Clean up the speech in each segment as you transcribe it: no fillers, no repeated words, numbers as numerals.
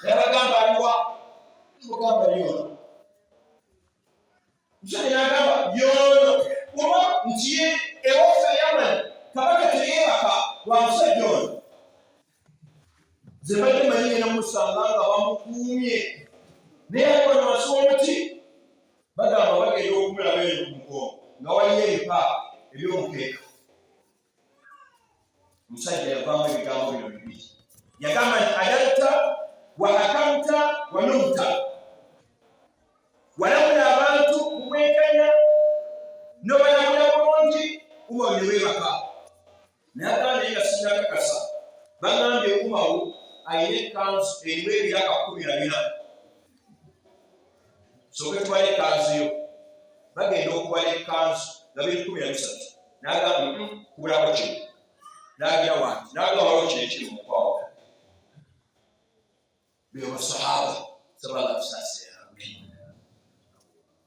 Yabagamba aliwa? Mugamba yono. Musajja n'agamba yono, oba nti ye ewaffe Yamani kabaka teyeebaka lwa musajja ono. Nze mbadde manyi ngenda musanga nga bamukuumye, naye ali wano wansi w'omuti. Bagamba bagenda okumulaba eno ku mugongo nga waliyo ebipa eby'omukeeka. Omusajja yavaamu ebigambo bino bibiri, yagamba nti adalta wa hakamta wa numta, walamula abantu mu bwenkanya nobalamula bulungi, Umaru ne weebaka. Naye agamba naye nga sinakakasa, bagambye Umaru alina ekkanzu erimu ebiraka 14, sooke twala ekkanzu yo. Bagenda okubala ekkanzu nga biri 13, n'agamba kubulako kino, n'agira wanti, n'agamba waliwo kino ekiri mu mukwawa. Be basahaba, saba tusaasire,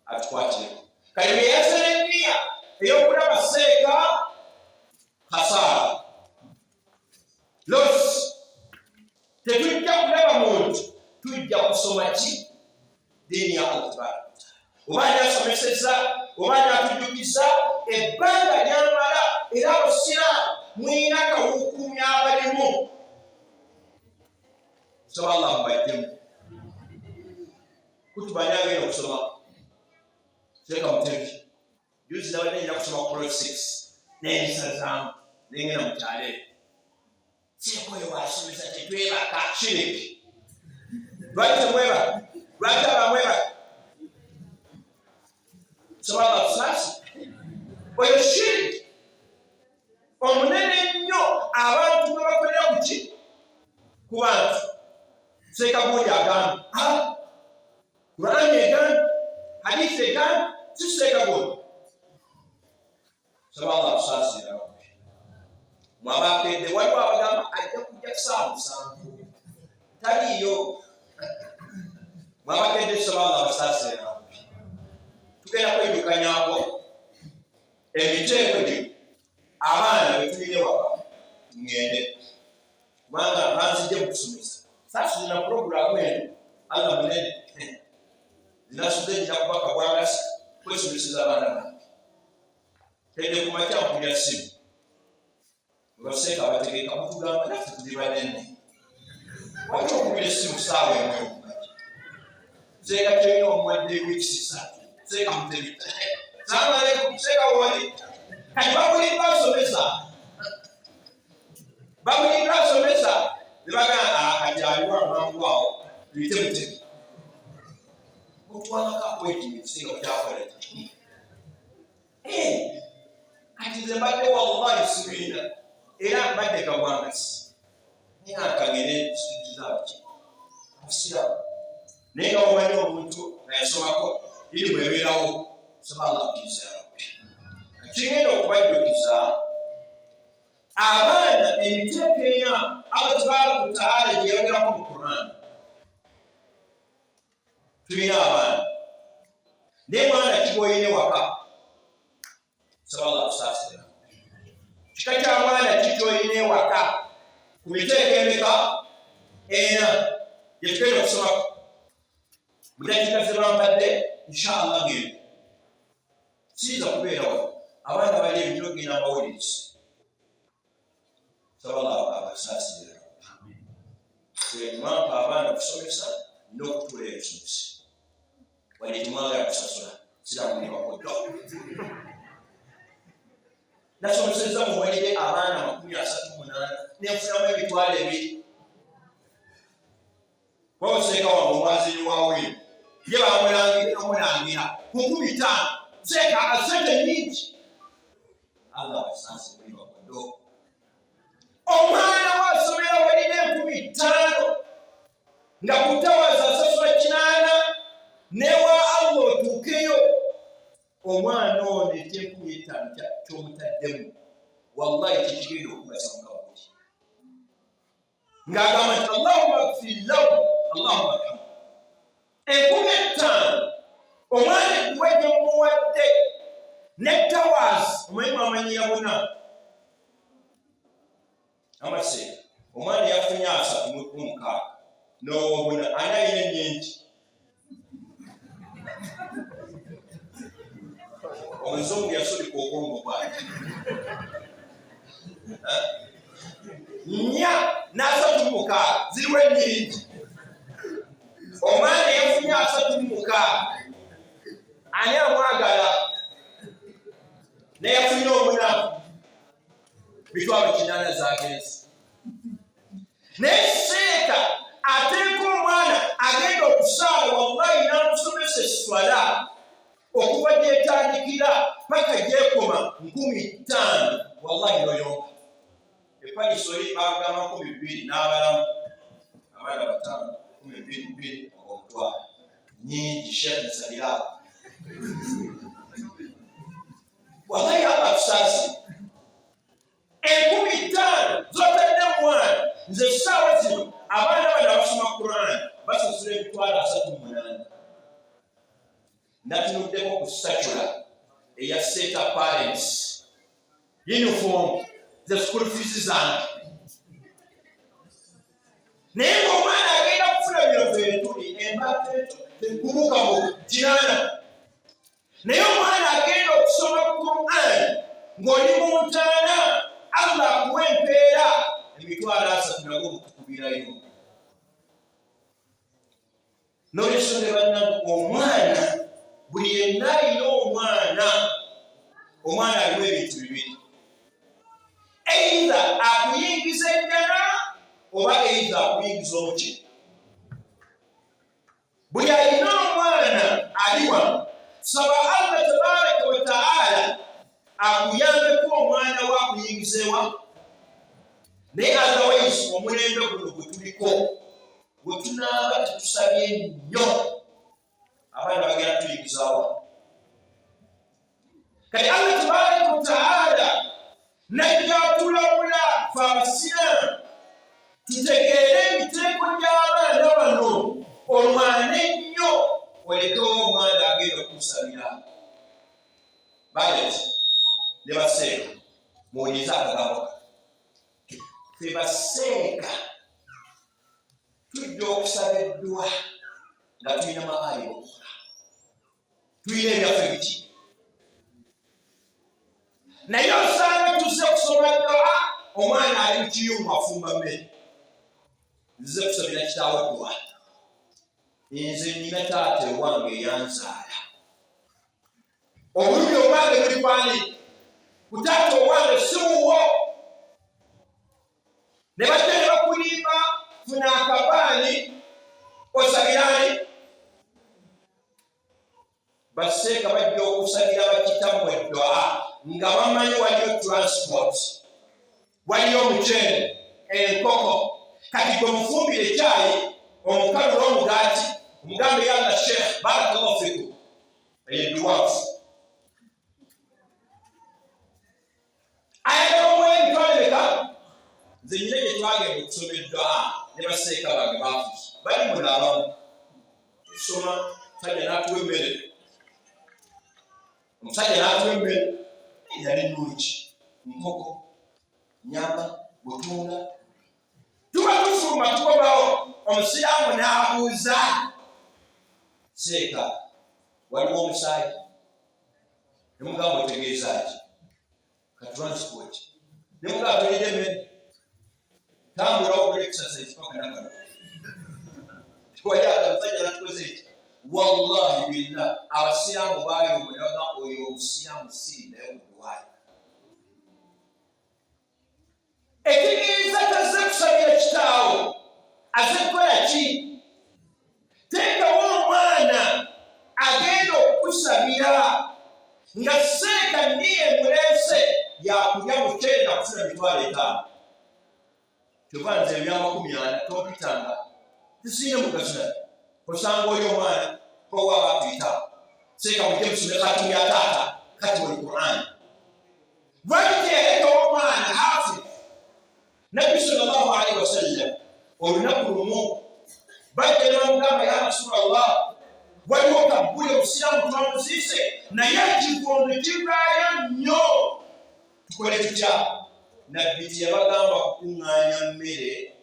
atukwatireko. Kati bwe yazze n'enniya ey'okulaba seeka, khasaara, loss. Tetujja kulaba muntu, tujja kusoma ki? Diini ya Allah tabaraka wataala. Oba ani asomeseza, oba ani atujjukiza ebbanga lyamala. Era abasiraamu mulina kawuukumi abalimu, saba Allah mubajjemu kutuba. Ani agenda okusoma? Seeka Mutebi, juzi nabadde nina kusoma ku plot 6, nensazaamu nengenda mu kyalo eyo. Seeka oyo wasomesa tetwebaka, shiriki. Lwaki temwebaka? Lwaki abamwebaka? Saba Allah tusaasi. Oyo shiriki omunene ennyo abantu gwe bakolera ku ki? Ku bantu. Seeka gundi agamba Kurani egamba, hadisi egamba, si seeka gundi. Saba Allah tusaasira. Mwabakedde, waliwo abagamba ajja kujja saawa 7, taliiyo. Mwabakedde, saba Allah abasaasira. Tugenda kwejjukanyako emiteeko gino abaana betulina ewaka. Ŋŋende kubanga banzijje mu kusomesa. Saasuzina puroguramu eno, Allah munene, zinasuze nja kuba kabwangasi kwesomeseza abaana bange. Tedde ku makya mpulira simu, webaseeka abategeka mutugamba naffe tuli banene, waki okubira essimu saawa 1 okumakya? Seeka kyolina omuwadde wiiki 3. Seeka Mutebi, salaamu aleikum. Seeka woli kati babuliddwa asomesa, babuliddwa asomesa, ne bagamba kati aliwo amangu awo tuyite Mutebi. Mutwalako appointment, singa kyakola. Kati nze mbadde wallahi sibiina, era mbadde kabwangasi, naye akangere ki abasiraamu, naye nga omanyi omuntu nga yasomako irimu ebeerawo. Saba Allah akkiriza ya Rabbi. Kigenda okubajjukiza abaana emiteeko ena Allah tabaraka wataala gyeyayogerako mu Quran. Tulina abaana, naye mwana kiboyine waka? Saba Allah kusaasira. Kika kya mwana kikyoyina ewaka ku miteeko emeka ena gyetugenda okusomako mu dakiika zebampadde? Inshallah ngendo siyinza kubeerawo, abaana bali ebyo genda mbawuliriza. Saba Allah abasaasira. Mwampa abaana okusomesa n'okutuula ebisomesa, wadde temwagala kusasula, siramulibakoddo. Nasomesezza muwalire abaana 38, nenfunamu 20,000. Wabaseeka wange omwazinyi wawe ye bamulangira omulangira ku 5,000. Seeka asente nyingi. Allah abasaasire mulibakoddo. Omwana wasomera walina 5,000 nga kutawaza asasula 800, newa Allah otuukeyo. Omwana ono eky'5,000 kyomutaddemu wallahi tekigenda okugasa mukabuli, ng'agamba nti Allahumma gfir lahu, Allahumma arhamhu. 5,000 omwana edduwa gyemuwadde ne tawaazi, omanyi mwamanyiya buna amaseeka. Omwana yafunye 36. N'owobuna ani alina ennyingi? Omuzungu yasulika obwongo bwange. 4 na 36 ziriwo ennyingi. Omwana yafunye 36, ani amwagala? Neyafunye obuna 800,000 zagenze. Naye seeka ateeka omwana agenda okusaala, wallahi n'amusomesa esswala okuva gyetandikira paka gyekoma 5,000, wallahi noyonka epaniso oli bagamba 2,000 n'abalamu abaana 5, 2,000 2 omutwalo nyingi. Sheekh nsabirawo, wallahi Allah tusaasire. 5,000 zotadde mwana, nze essaawa zino abaana bano abasoma Quran basasula 38,000. Natunuddeko ku circular eya seta parents uniform ze school fees zange, naye ngaomwana agenda kufuna bino fetuli embateto tekubukamu 8. Naye omwana agenda okusoma Quran ng'oli mu ntaana, Allah akuwa empeera 30,000 nagwo butukubirayo. Nolwekyo ne bannange, omwana buli yenna alina omwana, omwana alimu ebintu bibiri: either akuyingiza ejjana oba either akuyingiza omuki. Buli alina omwana ali wano, saba Allah tabaraka wa taala akuyambeko omwana we akuyingizewa. Naye otherwise omulembe guno gwe tuliko, gwe tunaaba tetusabye nnyo, abaana bagenda tuyingizawa. Kati Allah tabaraka wa taala najja atulabula fe abasiraamu tutegeere emiteeko gy'abaana bano, olwane nnyo olekewo omwana agenda okusabira. Balet ne baseeka, muwulirize akagambo ka fe baseeka. Tujja okusaba eddwa nga tulina maayi okukola, tulina ebyaffe biki, naye osanga tuzze kusoma ddoa, omwana ali mu kiyungu afumba mmere. Nzize kusabira kitaawe ddoa, nze nina taata ewange eyanzaala, obulumi obwange buli kwani? Ku taata owange, si wuwo. Ne bajja ne bakulimba, funa akabaani osabirani. Baseeka bajja okusabira bakitammwe eddwa nga bamanyi waliyo transport, waliyo omuceere, enkoko. Kati gwe mufumbire ekyayi, omukalula omugaati, omugambe yalla sheekh barakallahu fikum, eyo edduwafu ayagala omuwa emitwalo emeka? Nze nyina gye twagenda okusoma eddwa ne baseeka bange bafuzi bali muno abamu, tusoma, omusajja n'atuwa emmere, omusajja n'atuwa emmere yali nnungi, nkoko, nyama, butunda. Tuba tufuluma tukomawo, omusiraamu n'abuuza, seeka waliwo omusaayi? Nemugamba, otegeeza ki? Ka transport. Nemugamba, tolidde emmere, tambula okola exercise paka nakano. Tewali omusajja natukoze eki. Wallahi billah, abasiraamu bayomeraga oyo omusiraamu siri naye kudwayo. Ekitegeeza tazze kusabira kitaawo, aze kukola ki? Teekawo omwana agenda okukusabira nga seeka niye muleese yakulya muceere nakufuna 500,000. Kyova nze ebya 40 tompitanga, tisiine mugaso naye osanga oli omwana kowa batuyita seeka mujje musome katimu ya taata kati oli Quran. Lwaki teyalekawo omwana hafi? Nabbi sallallahu alaihi wasallam olunaku lumu bajja ne bamugamba, ya Rasulallah, waliwo kabbuli omusiraamu twamuziise naye ekigondo kivaayo nnyo, tukole tutya? Nabbi teyabagamba kukuŋŋaanya mmere.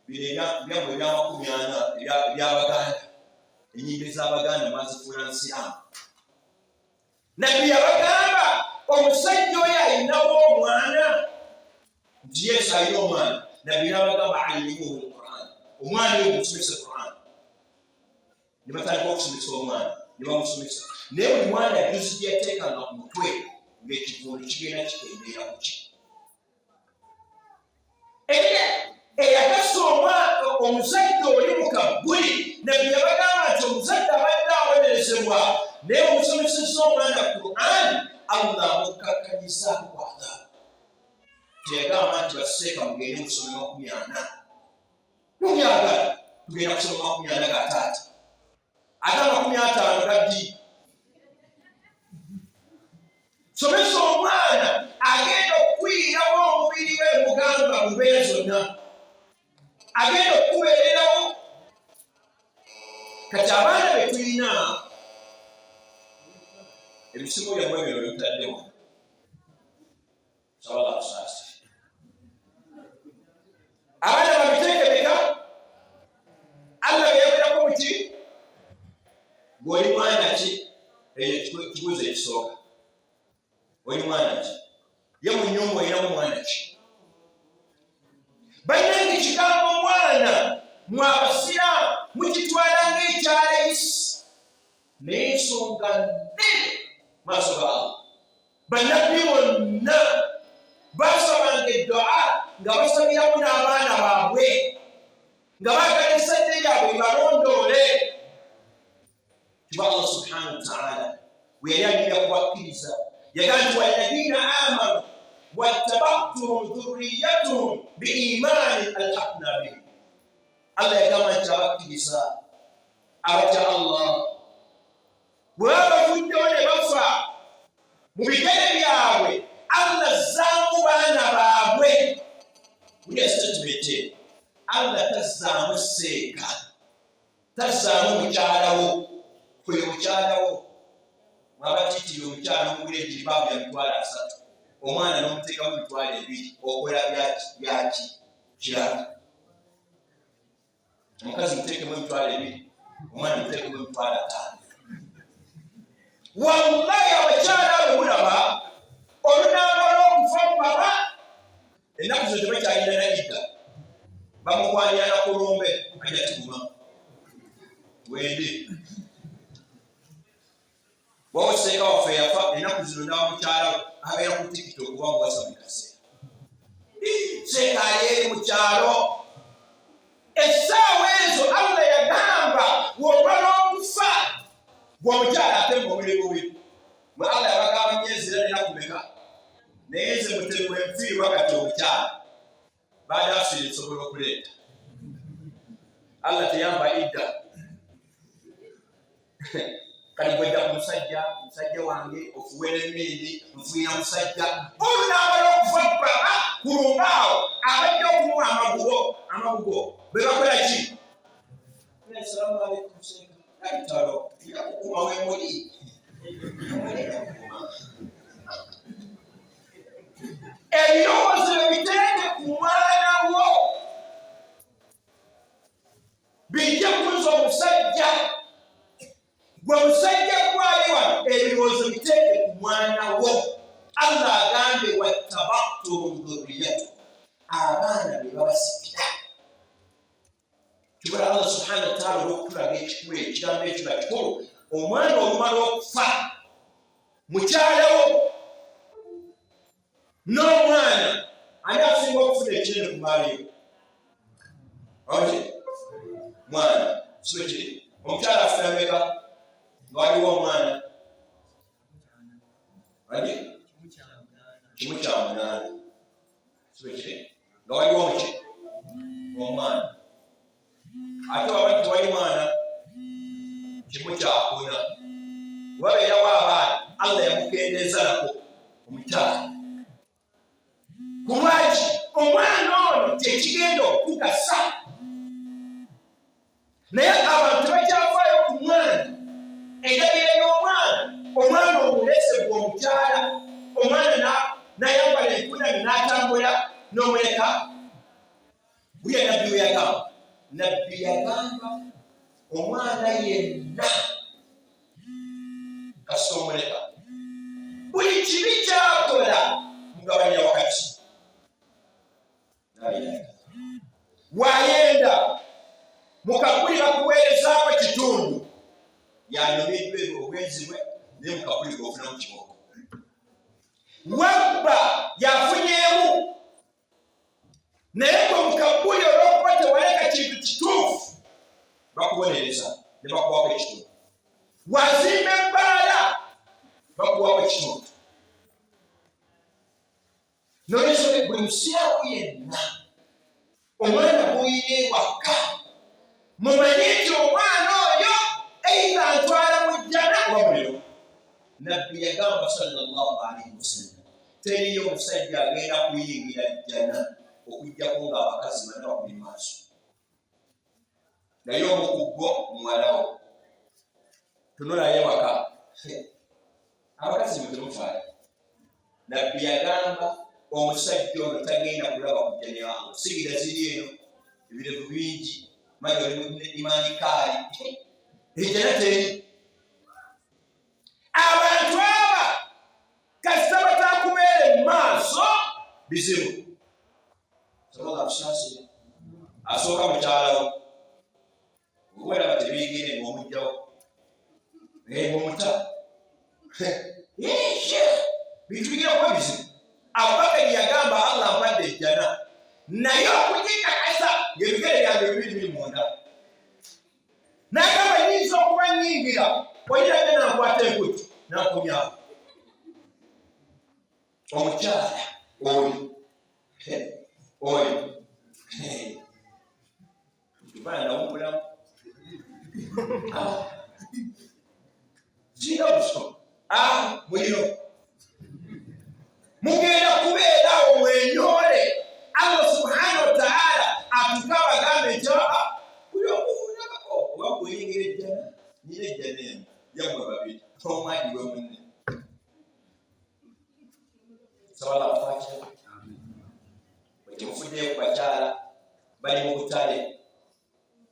Bino byammwe ebya 40 ebyabaganda, enyimbe z'Abaganda mwazifuula nsiramu. Nabbi yabagamba, omusajja oyo ayinawo omwana, nti Yesu alina omwana. Nabbi nabagamba, allimuhu lquran, omwana oyo musomese Quran. Ne batandika okusomesa omwana, ne bamusomesa, naye buli mwana juzi gye yateekanga ku mutwe ng'ekivundu kigenda kikendeera. Kuki eyagasa omuzadde oli mu kabbuli? Nabbi yabagamba nti omuzadde abadde awonerezebwa, naye omusomeseza omwana Quran, Allah amukakkanyizaako kwagala. Teyagamba nti baseeka mugende musome 40, mubyagala tugenda kusoma 40 ga taata, ate 50 gaddi. Somesa omwana agenda okukwirirawo omubiri we, mugamba mubeera zonna agenda okukubeererawo. Kati abaana be tulina, ebisimu byammwe bino bimutaddewo, sabaga kusaasi abaana babiteeke beka. Allah beyogerako muki? Gweoli mwana ki? Eyo kibuuzo ekisooka. Oli mwana ki? Ye mu nyumba olinamu mwana ki? Balina ekigambo mwana, mwabasiraamu mukitwala ngaekyalayisi, naye ensonga nnene maaso ga Allah. Bannabbi bonna basabanga eddua nga basabiramu n'abaana baabwe, nga baagala essadde lyabwe libalondoole. Kiba Allah subhanahu wataala bwe yali agenda kubakkiriza, yagamba nti walladina amanu wattabatuhum dhurriyatuhum biimaani alhaqna bihim. Allah yagamba nti abakkiriza abatya Allah, bwe baba bavuddewo ne bafa, mu bigere byabwe Allah zzaamu baana baabwe. Wulira statement eno. Allah tazzaamu seeka, tazzaamu mukyalawo. Oyo mukyalawo mwabatiitira omukyala, omugula ejiribaabu ya 300,000, omwana n'omuteekamu 20,000, okola byaki? Kirala, omukazi muteekemu 20,000, omwana muteekemu 50,000. Wallahi, abakyala abo mulaba olunamala okufa mubaba, ennaku zo tebakyalina na idda, bamukwanyira na kulumbe, ajja tuguma wendi wawo. Seeka waffe yafa, ennaku zino ndaba mukyala we abeera ku TikTok oba muwasa buli kaseera. Seeka ali eri mu kyalo. Essaawa ezo Allah yagamba, womala okufa gwe omukyala, ate mubuli bubi mwe Allah yabagamba myezi era nina kumeka, naye nze mutemu enfiirwa. Kati omukyala baada afiire nsobola okuleeta. Allah teyamba idda. Kati gwedda ku musajja, musajja wange ofuwera emindi, nfuira musajja. Olunamala okufa baba kulumbaawo abajja okumuwa amagubo, amagugo be bakola ki? Assalamu alaikum seeka, bitalo yakukuma wemuli. Ebirowoozo biteeke ku mwana wo, bijja kuza omusajja. Gwe musajja gwali wano, ebirowoozo biteeke ku mwana wo. Allah agambe wattabatuhum dhurriyatu, abaana be babasikira. Kibula Allah subhanahu wataala olwokutulaga ekikulu, ekigambo ekyo nga kikulu. Omwana olumala okufa, mukyalawo n'omwana, ani asinga okufuna ekinene ku maaliyo? Mwana, sibe kiri? Omukyala afuna meka nga waliwo omwana? Ani? 1/8, sibe kiri? Nga waliwo omuki omwana. Ate waba tewali mwana, 1/4. Wabeerawo abaana, Allah yamukendeeza nako omukyala. Kulwaki? Omwana ono kyekigenda okukugasa, naye abantu tebakyafaayo ku mwana, endabira y'omwana. Omwana omulese gwe omukyala, omwana nayambala enkunami n'atambula n'omuleka. Buya nabbi we yagamba. Nabbi yagamba omwana yenna kasita omuleka buli kibi kyakola mugabanya wakati wayenda mukakuli bakuweerezaako kitundu yanyumiddwa obwenzi bwe naye mukakuli gofunamu kiboko wabba yafunyeemu naye gwe mukabuli olwokuba tewaleka kintu kituufu bakubonereza ne bakuwako ekitundu wazimba ebbaala bakuwako ekitundu nolwensonga buli musiraamu yenna omwana gw'olina ewaka mumanye nti omwana oyo eitha ntwala mu jjana oba muliro nabbi yagamba sallallahu alaihi wasallam teriyo omusajja agenda kuyingira jjana okujjako nga abakazi bana bakuli maaso naye omu ku gwo muwalawo tunulayo ewaka abakazi mwe temufaayo nabbi yagamba omusajja ono tagenda kulaba kujja newange sigira ziri eno ebirevu bingi mayi oli imaani kaali ejjana teri abantu aba kasita batakubeere mu maaso bizibu sobola kusaasira asooka mukyalawo okubeera nga tebiyigire ng'omugjawo ng'omuta bintu bigira kuba bizibu abubakari yagamba allah mpadde ejjana naye okugikakasa ng'ebigere byange bibiri biri munda n'agamba nyinza okuba nyingira oyinadde nankwata enkutu nankomyawo omukyala oyo oyo Tubala nawummulamu. Sirina buso. Ah, muliro. Mugenda kubeera awo mwenyoole. Allah subhanahu wa ta'ala atuka abagambe nti ah, buli omuwulako oba kuyingira ejjana nina ejjana eno yammwe babiri omwagiwe munne. Sobola kukwatira. Bwe ku bakyala bali mu butale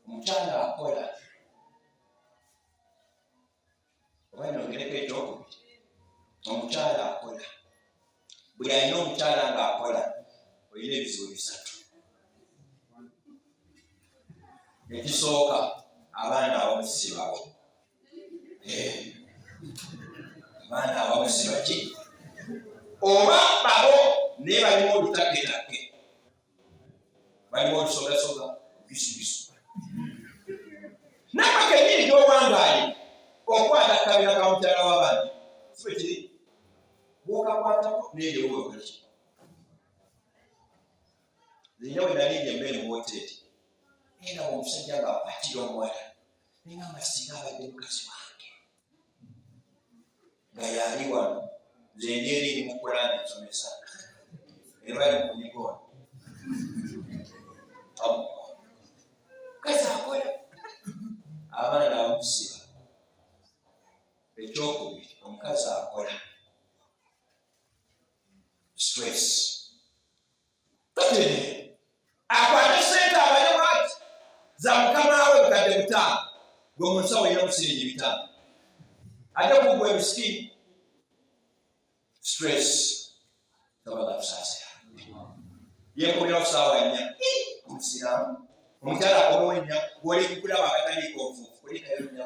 omukyala akola oba nyongereko ekyokubiri omukyala akola buli alina omukyala ng'akola olina ebizibu bisatu ekisooka abaana abamu si babo eh, abaana abamu si baki oba babo naye balimu olutaketake balimu olusogasoga bisubisu namba kenyini gyowangaali okwata kabira ka mukyala w'abaana si bwe kiri bwokakwatako neeryowoyokolaki nze we nali ndya emmere mu woteeri naye nga omusajja nga akwatira omuwala naye nga singa abadde mukazi wange nga yali wano nze ndi eri eri mu kulaani nsomesa era bali mu kunyigoona mukazi akola abaana abamusiba ekyokubiri omukazi akola stress akwate sente abale bwati za mukama we bukadde butaano gwe mu nsawo erina musiringi bitaano ate kugwa emisiki stress tabaga kusaasira yekomera ku saawa nnya omusiraamu omukyala akomewo nnya gwoli kukulaba akataliiko nfuufu olikayo nnya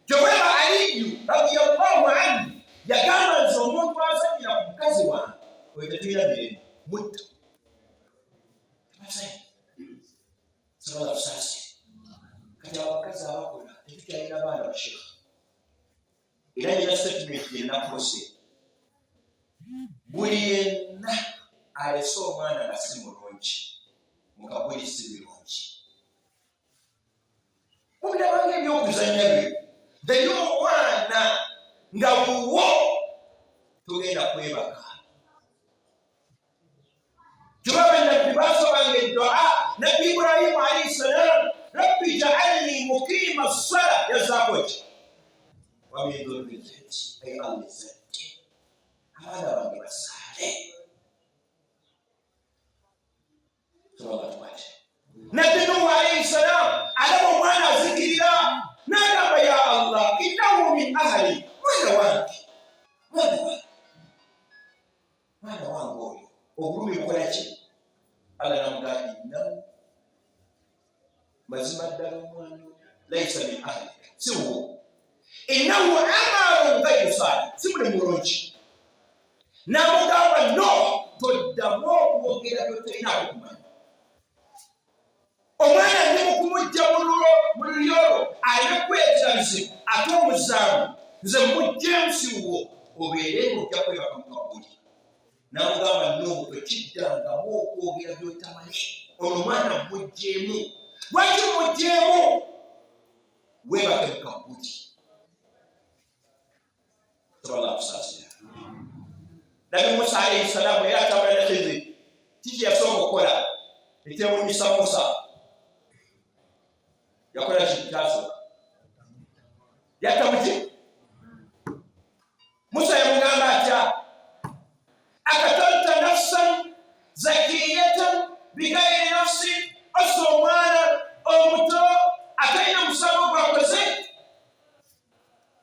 kyobulaba aliyu radiyallahu anhu yagamba nti omuntu azanyira ku mukazi wange oyo tetulina mirembe mutta sobola kusaasira kati abakazi abakola tetukyalina baana bashekha era nina statement gyenakoze buli yenna alese omwana nga si mulungi mukabuli si birungi mubirabanga ebyokuzanya byo naye omwana nga wuwo togenda kwebaka kyova banabbi basobanga eddua nabbi ibrahimu alaihi salam rabbi jaalni muqiima sala yazaako ki wamin dhurriyati ay allah ezadde abaana bange basaale. Tukwate. Nabbi Nuhu alaihi salaamu alaba omwana azikirira n'agamba, ya Allah, innahu min ahali, mwana wange, mwana wange, mwana wange oyo obulumi bukola ki? Allah namugamba, innahu, mazima ddala omwana oyo laisa min ahli, si wuwo, innahu amalun gairu salih, si mulimu mulungi. Namugamba, no, toddamu okwogera byotolinaako kumanya. Omwana ndi mukumujja mu lulyo lwo, alina kukwetera bizibu ate omuzaamu. Nze mujjemu, si wuwo, obeere ng'ojja kwebaka mu kabuli. Namugamba, no, tokiddangamu okwogera byotamanyi. Ono omwana mujjeemu. Lwaki mujjeemu? Weebake mu kabuli. Toballah kusaasira. Nabi Musa alaihi salaamu era atambula ne Khidiri. Kiki yasooka okukola ekyewunyisa? Musa yakola kintu kyasooka, yatta muki? Musa yamugamba atya? Akatalta nafsan zakiyatan bigairi nafsi, ossa omwana omuto atalina musango gwakoze.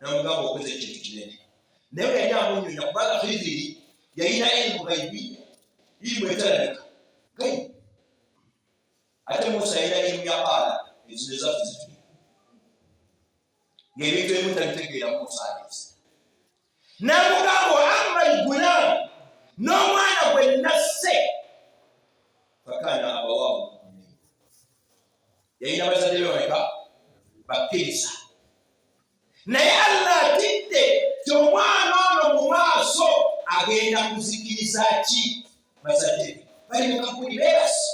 Namugamba, okoze ekintu kinene. Naye yali amunyonya, kubanga Khidiri yalina ilmu gaibiya, ilmu etalabika, gaibu, ate Musa yalina ilmu ya qaala, ezino ezaffe zituli ng'ebintu ebimu tabitegeera. Musa alezi namugamba, amma algulaam, n'omwana gwe nasse, fakana abawaahu muminin, yalina bazadde be bameka? Bakkiriza. Naye Allah atidde ti omwana ono mu maaso agenda kuzikiriza ki? Bazadde be bali mu kakuli beebasi,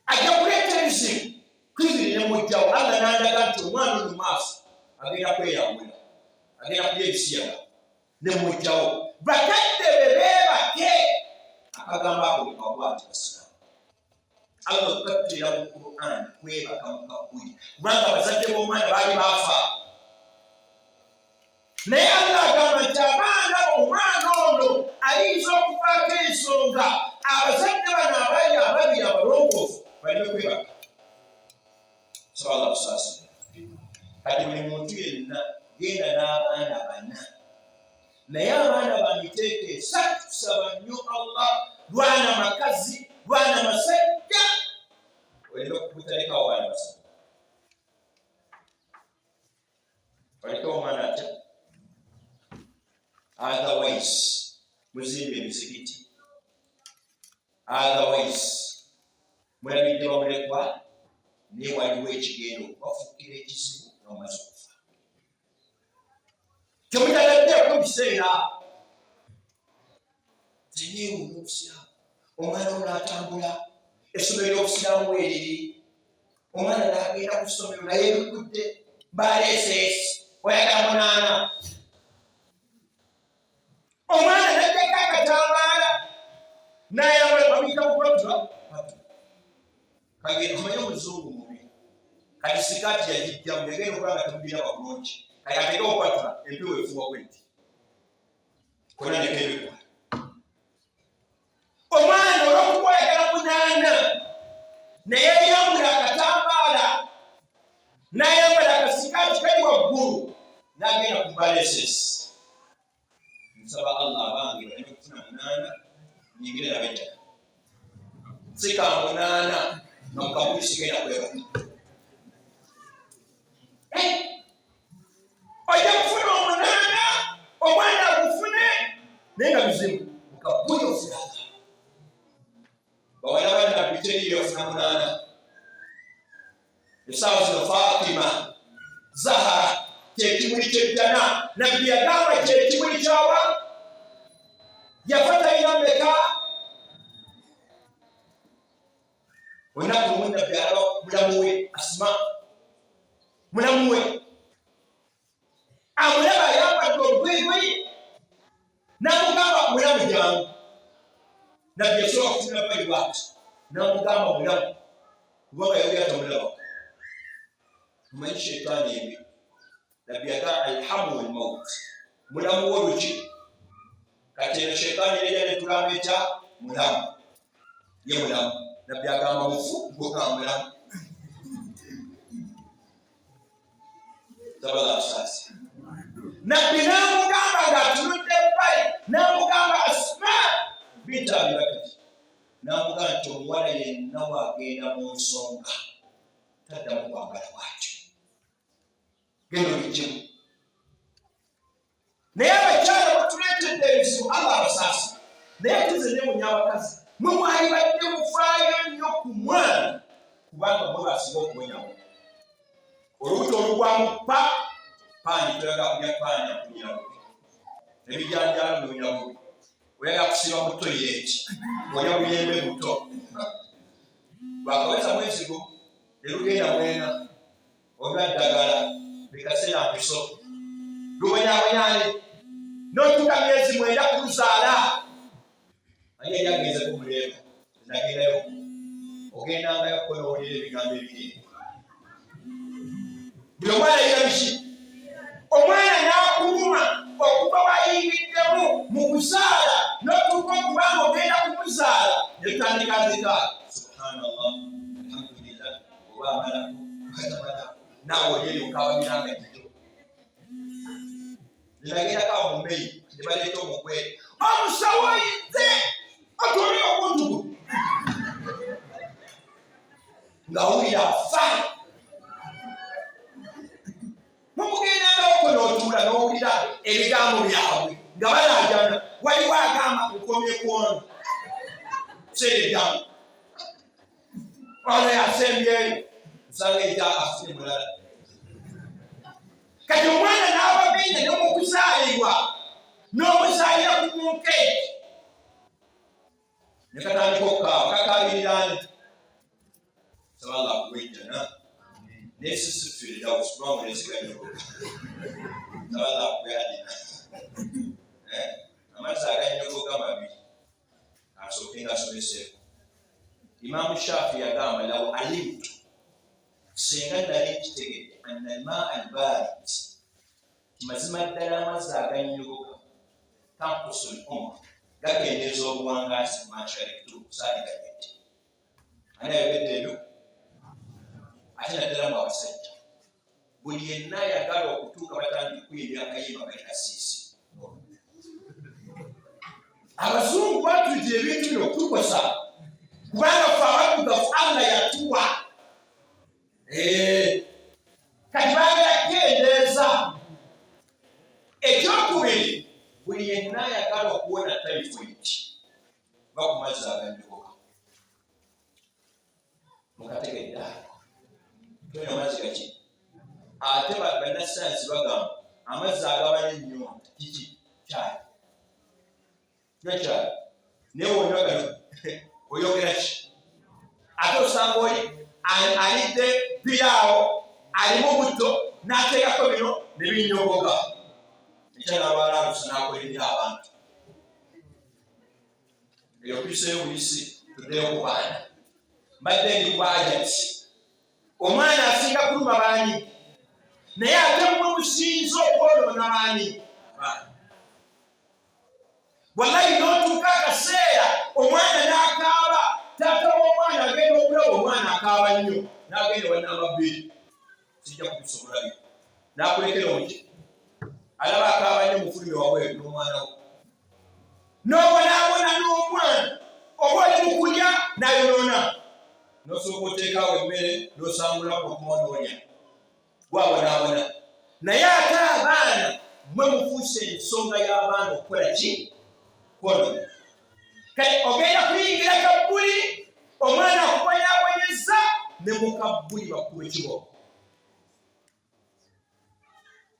ajja kuleeta ebizibu. Kwiziri ne mujjawo. Allah nandaga nti omwana ono mu maaso agenda kweyawula, agenda kulya ebisiyaga, ne mujjawo bakadde be beebake. Akagambo ako mukagwati basiraamu, Allah okukatteera mu Quran kwebaka mu kabuli, kubanga abazadde b'omwana baali baafa. Naye Allah agamba nti abaana, omwana ono ayinza okuvaako ensonga, abazadde bano abaali ababiri abalongoofu baleme kwebaka. Saba Allah kusaasira. Kati buli muntu yenna genda n'abaana bana, naye abaana ba miteeko esatu. Tusaba nnyo Allah, lwana makazi, lwana masajja, oleme kubutalekawo baana basatu. Oleke omwana atya? Otherwise muzimba emizikiti, otherwise mulabidde bamulekwa, naye waliwo ekigenda okubafuukira ekizibu nga mumaze okufa. Temutaladdeeko biseera zeneewunya obusiraamu. Omwana ono atambula, essomero ly'obusiraamu weriri, omwana n'agenda ku ssomero naye ebikudde baleeseesi oyagala munaana. Omwana najjako akatambaala nayambala, bamuyita mupatula kagenda. Omanyi omuzungu mubi. Kati sikaati yagijjamu, yagenda okuba nga temugiraba bulungi. Kati ateke okupatula, empewo efuwa bwenti kona nekebikwa. Omwana olwokuba oyagala munaana, naye yambula akatambaala nayambala akasikaati kali waggulu nagenda ku baleses. Nsaba Allah abange baleme kufuna munaana, nyingire nabejjaka sika munaana nga mukabuli sigenda kwebaka. Ojja kufuna omunaana, omwana agufune, naye nga bizibu mukabuli ofulanga. Bawala banabbi teriyo ofuna munaana. Essaawa zino Fatima Zahara kyekimuli kyejjana. Nabbi yagamba kyekimuli kyawa yafa talina meka. Olunaku lumu nabbi alaba mulamu we Asima, mulamu we amulaba ayambadde olugoyigoyi, namugamba, mulamu jangu. Nabbi yasobola kutunula bali bwati, namugamba, mulamu, kubanga yali atamulaba. Omanyi shetaani embi. Nabbi yagamba, alhamu lmaut, mulamu wo luki? Kati eno shetaani erya netugamba etya? Mulamu ye mulamu. Nabbi agamba mufu, gwokamulamu. Tabala asaasi. Nabbi n'amugamba ng'atunudde ebbali, n'amugamba Asma bintu Abibakiri, n'amugamba nti omuwala yenna wagenda mu nsonga taddamu kwambala bwatyo, genda obijjemu. Naye abakyala batuleetedde ebizibu, Allah abasaasi. Naye tuze newunya abakazi, mwe mwalibadde mufaayo nnyo ku mwana, kubanga mwe basinga okubonyabonya. Olubuto olugwamu pa paani, toyagala kulya paani, akunyira bubi, ebijanjaalo biwunya bubi, oyagala kusiba mu toyireti, olya buyembe buto lwakaweza mwezi gumu nerugenda mwena, onywa ddagala bikaseera mpiso, lubonyabonyane notuuka myezi 9 kuluzaala. Ani yali agenzeko muleeba? Nagendayo, ogendangayo kukola, owulira ebigambo ebiri buli omwana yiga biki. Omwana n'akuluma okuva wayingiddemu mu kuzaala n'otuuka okuba nga ogenda kumuzaala, netutandika nzika subhanallah, alhamdulillah, oba amalako katamalako, naawe oli eyo okababiranga gito. Ninagendako awo mu Meyi ne baleeta omugwere, omusawo oyinze otwole okuntugu ng'awulira afa. Mumugendangawoko n'otuula n'owulira ebigambo byabwe nga balaajana. Waliwo agamba nkomye kwono seereddamu, ono yasembyeyo, nsanga ekya afune mulala. Kati omwana n'abagenda ne mukuzaalibwa n'omuzaalira ku bunkeeti, ne katandika okukaaba, kakaabiriraani. Saba Allah akuwejjana naye sisifiiridawusi kubanga olesiganyogoka. Saba Allah akuwe. Amazzi aganyogoga mabi. Asooke nga asomeseeko. Imaamu Shafi yagamba, law alimtu, singa nali nkitegedde, anna almaa albarid, mazima ddala amazzi aganyogoka, tankusu l umur, gakendeeza obuwangazi, masharibtu, saaliganyedde. Ani ayogedde ebyo? Ate naddala mu abasajja, buli yenna ayagala okutuuka batandika kuyimbira akayimba kali kasiisi. Abazungu batujja ebintu bino okutukosa, kubanga fe abaddugavu Allah yatuwa. Kati baagala kukendeeza. Ekyokubiri, buli yenna ayagala okuwona typhoid, va ku mazzi aganyogoka. Mukategedde? Tonywa mazzi gaki. Ate bannasayansi bagamba amazzi agaba n'ennyonta kiki? Kyayi. Nywa kyayi, naye wonywa gano oyogera ki? Ate osanga oli alidde piraawo alimu butto, n'ateekako bino ne binyogoga, ekya n'alwala alusa n'akola eri abantu. Eyo tuyiseyo buyisi, tuddeyo ku baana. Mbadde ndi ku agenti. Omwana asinga kuluma baani? Naye ate mmwe musinze okwonoona baani? Abaana. Wallahi, n'otuuka akaseera omwana n'akaaba, taata w'omwana agenda okulaba omwana akaaba nnyo, n'agenda wa namba 2, sijja kubisobola byo, n'akulekera omuki alaba akaaba nnyo, mufulumi wabweru n'omwana wo, n'obonaabona n'omwana. Oba oli mu kulya n'ayonoona, n'osooka oteekawo emmere n'osangulamu okuma n'olya, gwabonaabona. Naye ate abaana, mwe mufuuse ensonga y'abaana okukola ki? Kwonoona. Kati ogenda kuyingira kabbuli, omwana akubonyaabonyeza, ne mu kabbuli bakuba ekiboko.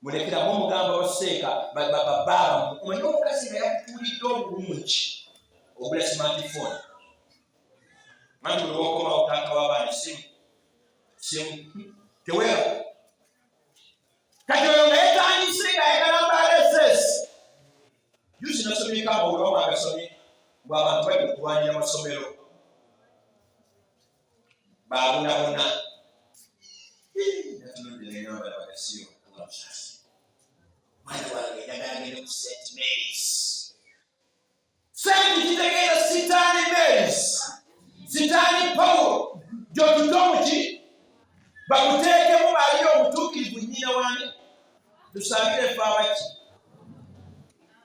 Mulekeramu omugamba baseeka bababamu. Omanyi omukazi nga yakutuulidde obulungi, ogula smartphone, anti buli wokomawo taata w'abaana simu simu, teweera. Kati oyo nga yetandise ng'ayagala mbalss. Juzi nasomyeko amawulire, oba agasomye, bwe abantu bali okulwanira amasomero babonabona. Natunudde nengamba, bagasiyo abamusasi, mwana wange njagala agende ku St Marys. St kitegeeza sitaani, Marys. Sitaani Pawulo gy'otudde omuki bakuteekemu Maria omutuukirivu nnyina wani tusabire ffe abaki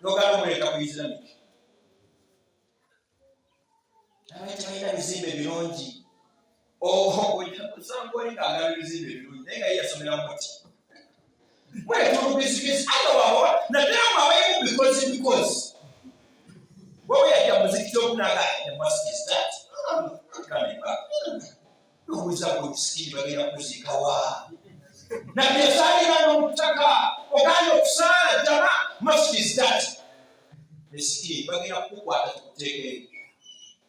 nogala omuleeta ku Islamic. Abayi tebalina bizimbe birungi, osanga oli ng'agaba ebizimbe ebirungi naye nga ye yasomera muti muleeta olugezigezi ate wabo naddala mu abayimu bikozi bikozi wewe yajja muzikiti okunaga the mosque is that coming back lowooza ku misikini bagenda kuziikawa nabbi yasaalira n'omutaka oganda okusaala jama mosque is that misikini bagenda kukukwata tukuteekeyo.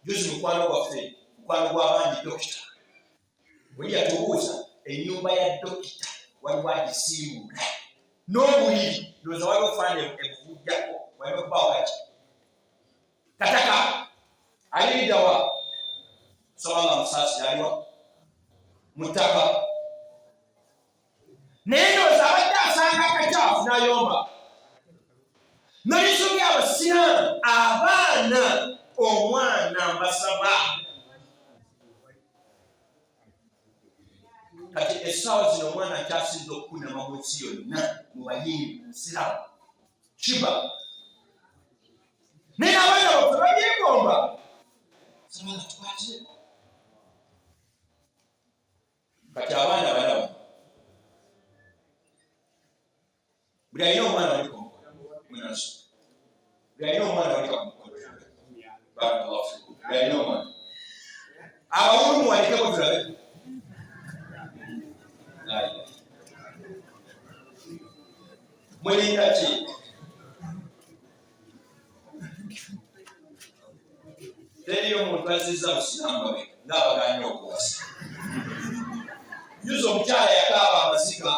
Juzi mukwano gwaffe, mukwano gw'abangi, dokita buli yatubuuza ennyumba ya dokita waliwo agisiimuula n'obuliri, ndowooza waliwo faana ebuvujjako walina okubaawo kati kataka aliriddawa saba nga musaasira aliwa mu ttaka, naye ndowooza abadde asanga akacaafu n'ayomba. Nolisobi abasiraamu abaana omwana mbasaba kati essaawa zino omwana akyasinza okukunama mu nsi yonna mu bayimbi musiraamu kiba, naye abaana baffe babyegomba. Sabala tukwatire kati abaana balaba buli alina omwana wanika omukono munaso, buli alina omwana wanika ku mukono. Barakallahu fikum. Buli alina omwana abawulu muwanikeko tulabe. Mulinda ki? Teriyo omuntu azizza busiraamu mabega ng'abaganye okuwasa. Juzi omukyala yakaaba amaziga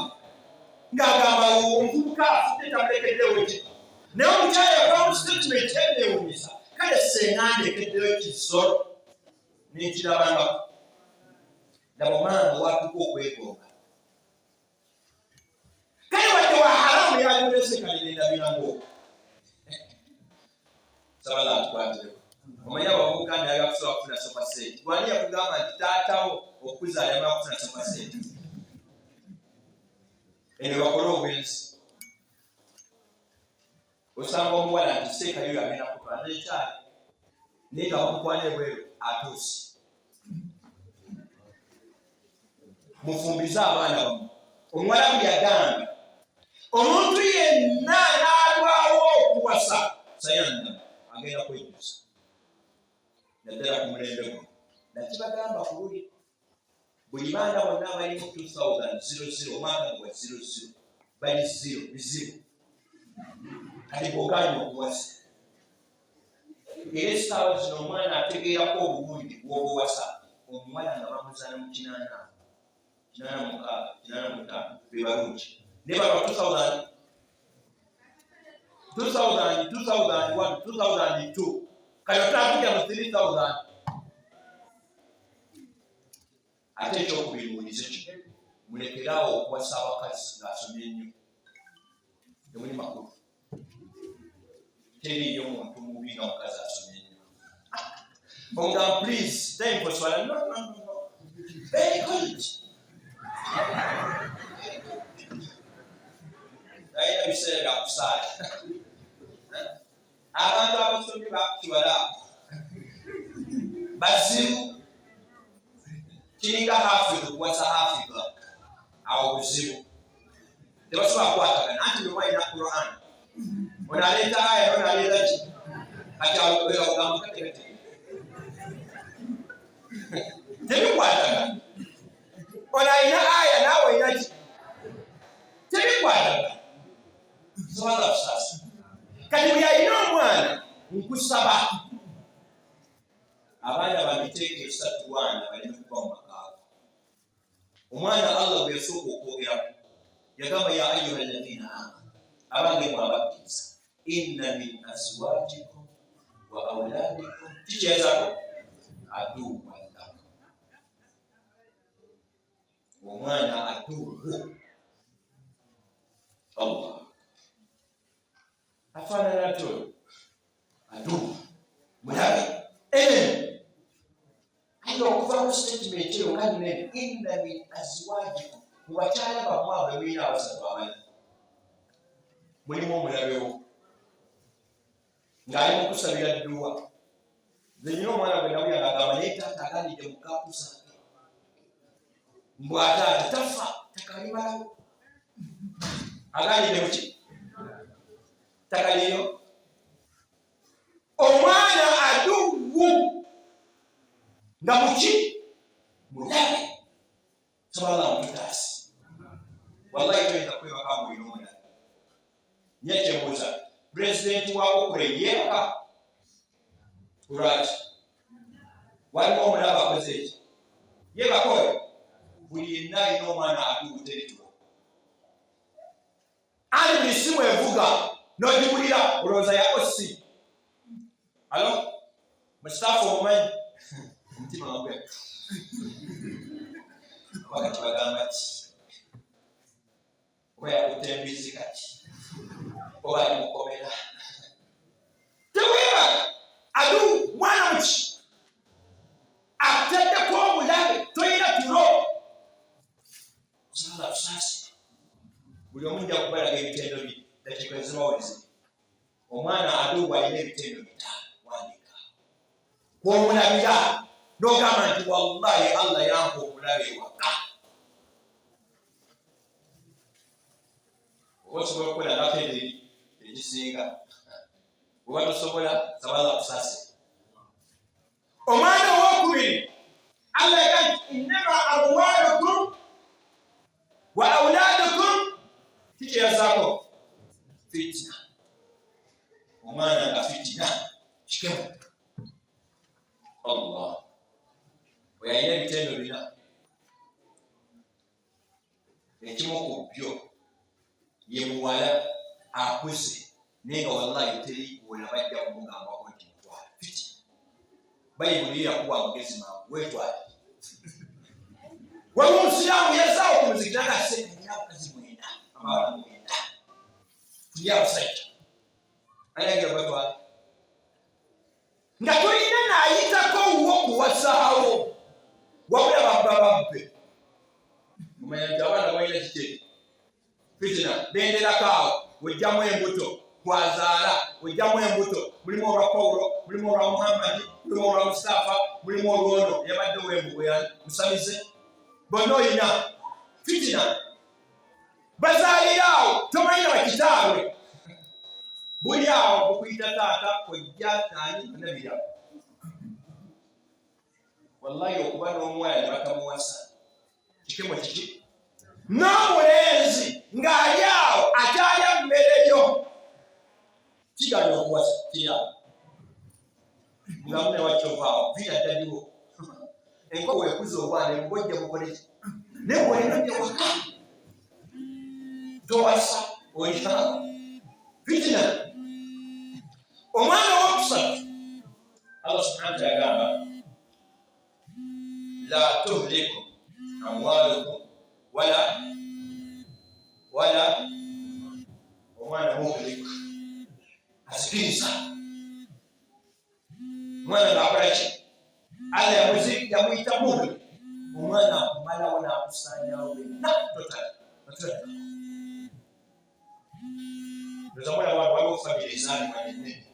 ng'agamba omuvubuka afudde tamulekeddewo ki, naye omukyala yavaamu statement enneewunyisa, kale senga ndekeddeyo kisolo nekirabangako. Laba maama watuuka okwegomba, kale wadde wa haramu yalimulese kale nendabirangoo. Sabala atukwatire. Omanyi abavubuka naye bakusobola kufuna sofa set. Wani yakugamba nti taatawo okuzaala yamala kufuna sofa set eno bakole obwenzi? Osanga omuwala nti seekayo yagenda kutwala nekyali, naye nga bamukwana ebweru atuuse. Mufumbize abaana bamu. Omuwalabu yagamba omuntu yenna n'alwawo okuwasa sayanda agenda kwejjusa, naddala ku mulembe guno. Nakibagamba ku luli, buli baana bonna abalimu 2000 omwaka gwa 00 bali zero bizibu. Kati bwoganya okuwasa, era essaawa zino omwana ategeerako obulungi bw'obuwasa. Omuwala nga bamuzaala mu 80, 86, 85 be balungi, naye baba 2000, 2000, 2001, 2002, kati otandikira mu 3000. Ate ekyokubiri, muwulize kino, mulekeraawo okuwasa abakazi ng'asomye nnyo, temuli makulu. Teriiyo muntu mubi nga mukazi asomye nnyo. Omugamba, "Please, time for swala." "No, no, no, no, very good." Alina biseera bya kusaala. Abantu abasomye bakukiwala bazibu, kiringa hafidha okuwasa hafidha, awo buzibu, tebasobola kukwatagana. Anti bwe alina Quran, ono aleeta aya, ono aleeta ki, kati awo ogamba tebikwatagana. Ono alina aya, naawe olina ki, tebikwatagana. Sobola kusaasa. Kati buli alina omwana nkusaba abaana bamiteeka esatu wana baleme kuba mu makaago. Omwana Allah bwe yasooka okwogeraku yagamba, "Ya ayuha alladhina amanu," abange mwe abakkiriza, "inna min azwajikum wa auladikum," kikyezako, "aduwan lakum." Omwana aduwu. Allah afaanana atyo, aduwu mulabe enemy. Mu bakyala bammwe abo bemulina abasatu abana mulimu omulabewo ng'ali mu kusabira dduwa. Nze nyina omwana gwe nawulira ng'agamba naye taata aganidde mu kaapu zange mbu ataata tafa takalimalawo aganidde muki takaliyo omwana aduwu nga muki mulabe sobola mututaasi wallahi toyinza kwebaka ngaolina omulabe nye kyembuuza pulezidenti wa ukraine yebaka lwaki waliwo omulabe akoze eki yebaka oyo buli yenna alina omwana aduwu terituwa Ali buli simu evuga n'ogiwulira olowooza ya OC. Alo, musitaafu omumanyi omutima gwe oba kati bagamba ki oba yakutte embizi kati oba ali mukomera teweebaka adu mwana muki akuteddeko obulabe tolina tulo Kusaba tusaasire. Buli omu nja kubalaga ebitendo bye dakiika ezibaweze. Omwana aduubu alina ebitendo bitaano wandiika. Kw'omulabira n'ogamba nti wallahi Allah yampa omulabe ewaka. Oba osobola okukola nako ebiri egisinga. Oba tosobola saba Allah akusaasire. Omwana owokubiri Allah yagamba nti innama amwalukum wa auladukum kikyeyazaako fitina. Omwana nga fitina kikemu. Allah oyo alina ebitendo bina, ekimu ku byo ye muwala akuze naye nga wallahi teri wona bajja kumugambako nti mutwale fiti bayibuli ye yakuwa amagezi mangu wetwale waliwo omusiraamu yazaawo ku muzikiti agase nina abakazi mwenda abawala mwenda tuli abasajja ayagala batwale nga tolina naayitako wuwo kuwasaawo wabula babba babbe mumanya nti abaana balina kiki fitina benderako awo ojjamu embuto kwazaala ojjamu embuto mulimu olwa pawulo mulimu olwa muhammadi mulimu olwa mustaafa mulimu olwono yabadde owembugo yani musamize bonna olina fitina bazaalira awo tomanyi na bakitaabwe buli awo bukuyita taata kojja nani nabira wallahi okuba n'omwana ne batamuwasa kikemo kiki n'omulenzi ng'ali awo akyalya mmere yo kiganya okuwasa kiri awo nga mune wakyovaawo viira ddadiwo enkoko ekuza obwana ebugojja bukoleki naye bwolina waka towasa olina fitina omwana owokusatu Allah subhanahu wataala yagamba la tuhliku amwalukum wala wala omwana muhlik azikiriza omwana ng'akola ki Allah yamuyita muhlik omwana akumalawo n'akusaanyawo wenna totali Nozamula waliwo famire ezaalibwa nennene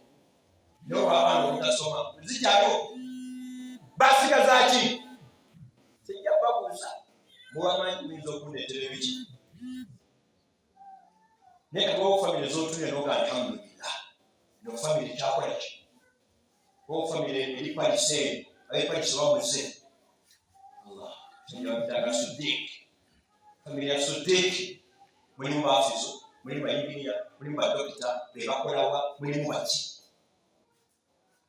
naye olwabaana obutasoma zikyaliwo basigaza ki sijja kubabuuza mubamanyi muyinza okundeetera ebiki naye kati waliwo famire zotunye noga alhamdulillah no famire kyakola ki waliwo famire eri paliseeri abepalise bamuze allah sijja sudik Famire ya Sudiiki mulimu baafizo, mulimu bayinginiya, mulimu badokita, be bakolawa, mulimu baki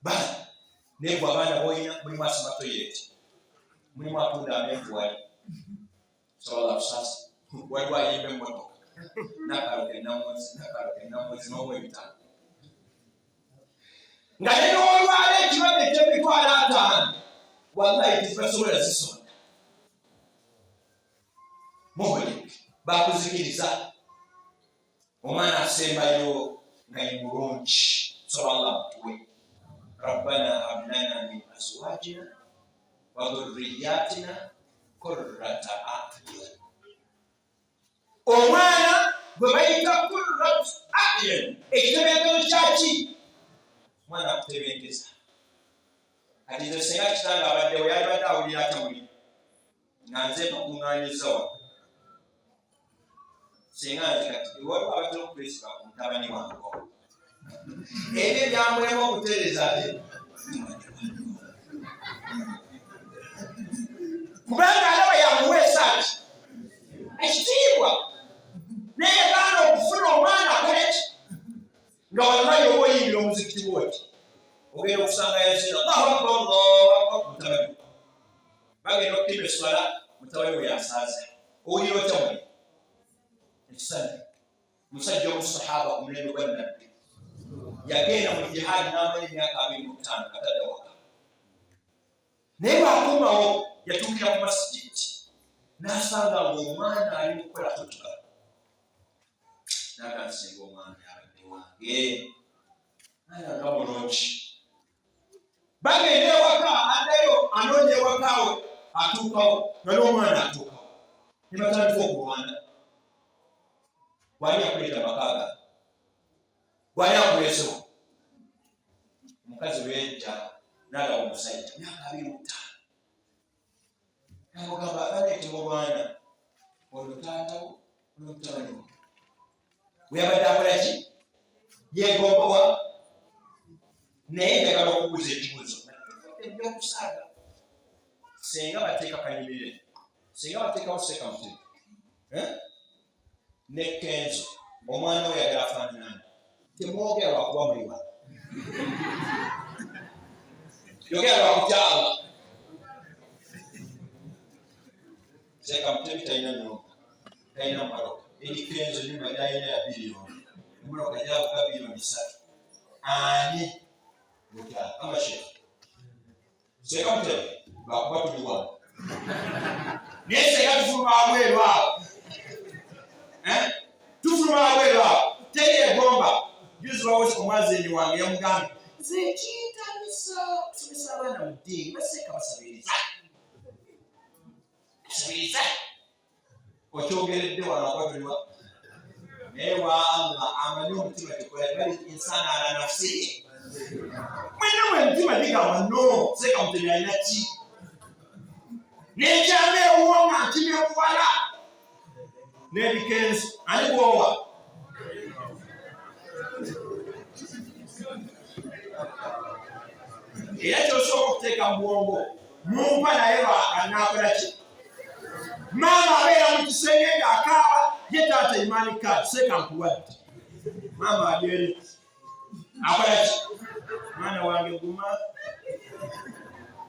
bana naye gwe abaana boyina mulimu asima toyireti, mulimu atunda amenvu wali sobola kusasa waliwo ayimba emmotoka nakaluka enamunzi nakaluka enamunzi n'omu ebitaano nga ne n'olwala ekirwadde eky'emitwalo ataano wallahi tezibasobola zisonda muhlik bakuzikiriza omwana asembayo nga ye mulungi saba allah mutuwe rabbana hablana min azwajina wa dhurriyatina qurrata ayun. gwe bayita kurrat ayun, ekitebenkezo kyaki? Mwana akutebenkeza. Kati nze singa kitange abaddewo yalibadde awulira atya muli nga nze mpakuŋŋaanyiza wano? Singa nze kati waliwo abatera okwesiba ku mutabani wange ebyo byamulema okutereeza ate kubanga alaba yamuweesa ki ekitiibwa, naye yagaana okufuna omwana akoleki nga wallahi oba oyingira omuzikiti bwoti ogenda okusanga yazina Allahu akbar Allahu akbar, mutabani bagenda okukima eswala, mutabani we yasaaza. Owulira otya muli ekisanyu? Musajja omusahaba ku mulembe gwa Nabbi yagenda mu jihaadi n'amala emyaka 25 nga tadda waka, naye bw'akomawo yatuukira ku masigiti n'asanga ng'omwana ali mu kukola kutuba, naga nsinga omwana yabadde wange mwana nga mulungi. Bagenda ewaka, addayo anoonya ewakawe, atuukawo nga n'omwana atuukawo, ne batandika okulwana. Bwali akuleeta makaaga, bwali akuleesewo omukazi bweyajja n'alaba omusajja myaka 25, namugamba, baleeta omwana ono taatawo, ono mutabani wo bwe yabadde akola ki, yegombowa. Naye njagala okubuuza ekibuuzo ebyokusaaga, senga bateeka kanyumire, senga bateekawo sekamutebe ne Kenzo, omwana we yagala afaananani? Temwogera lwakuba muli wano, yogera lwakukyala. Sekamutebe talina nyumba, talina mmotoka. Eri Kenzo nyumba gyalina ya biliyoni, emmotoka gyavuga biliyoni 3. Ani mukyala amashefu sekamutebe? Lwakuba tuli wano, naye senga tufuluma wabweru awo, tufuluma wabweru awo, teri egomba. Juzi wawosi omwazenyi wange yamugambye, nze kintamisa kusomesa abaana mu ddiini, baseeka basabiriza basabiriza. Okyogeredde wano akuba tuliwa, naye wa Allah amanyi omutima kikola, bali insana ala nafsihi. Mwenna mwe emitima gigamba no seeka mutebi alina ki, nekyama ewuwo nga nkimye buwala n'ebikenzo, ani gwowa? Era kyosooka okuteeka mu bwongo, mumpa naye anakola ki? Maama abeera mu kisenge ng'akaaba, ye taata imaani kaadi seeka nkuwadde. Maama ali eri akola ki? Mwana wange guma,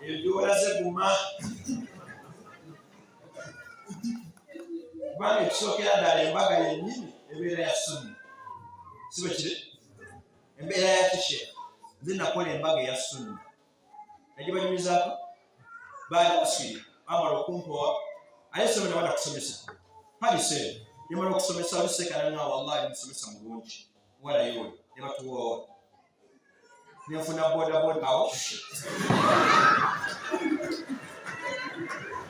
eyo gyolaze guma, kubanga ekisookera ddala embaga yennyini ebeera ya sunna, si bwe kiri? Embeera ya kishe, nze nakola embaga eya sunna nagibanyumizaako, baali basiri bamala okumpowa, aye sebe nabada kusomesa paliseero yamala okusomesa olusekananga, wallahi musomesa mulungi wala yoyo, ne batuwoowa nenfuna bodaboda awo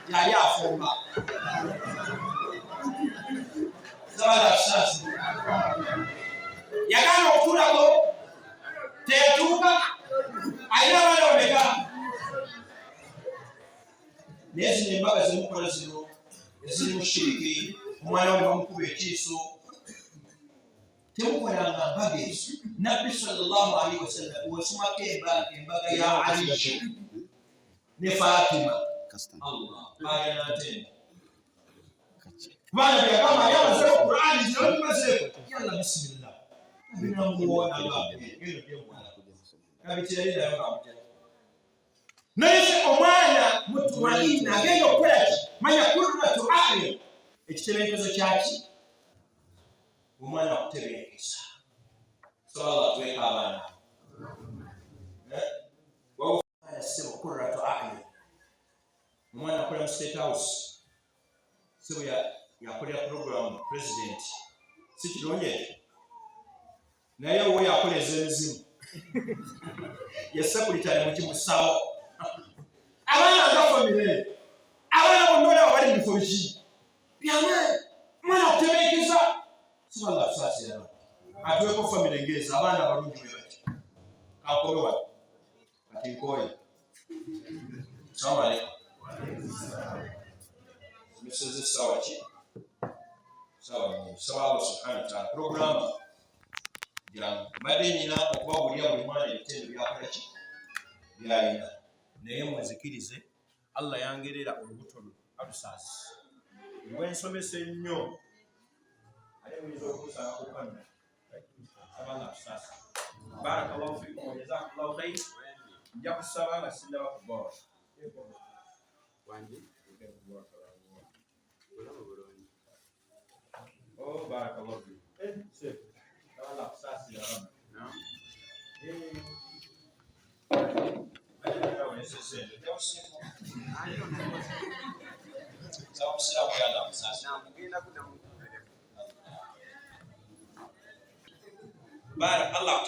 yali afumba zabala kisasi yagaana okutulako teyatuuka. Alina abaana bameka? Naye zino embaga zemukola zino ezirimu shiriki, omwana we bamukuba ekiiso, temukolanga mbaga ezo. Nabbi sallallahu alaihi wasallam wesomako embaga ya Aliyu ne Fatima, Allah bayanantenda kubanga byagamba ali amazeeko Qurani zinobimazeeko, yalla bisimillah naye omwana mutmaina agenda okukola ki? Manya kurratu ayun, ekitebenkezo kyaki? Omwana akutebenkeza. Saba Allah tuweka abaana sebo kurratu ayun. Omwana akola mu State House, sebo yakolera program president, si kirungi ekyo? Naye owo yakola ez'emizimu, yesekuritale mukimusawo. Abaana nga famire, abaana bonna olaba bali mu bifo biki byamaanyi, omwana akutebenkeza. Saba Kusaasira atuweko famire ngeeza abaana abalungi bwe bati. Kankome wano kati, nkooye. Salamu aleikum. Meseze essaawa ki? Saawa nyingi. Saba Allah subhanahu wa taala puroguramu jangu mbadde nyina okubabuulira buli mwana ebitendo byakola ki byalina, naye munzikirize, Allah yangerera olubuto lwe alusaasi lwensomesa ennyo, ate muyinza okunsanga ku kamera. Saba Allah atusaasi. Barakallahu fikum wa jazakumullahu khair. Nja kusaba nga sindaba ku ball. Wangi. Bulamu bulungi. Oh, barakallahu fikum. Sheikh. Saba Allah akusaasire abamma. Naam. Saba musiraamu ya Allah akusaasire. Naam, genda kuddamu. Barak Allah.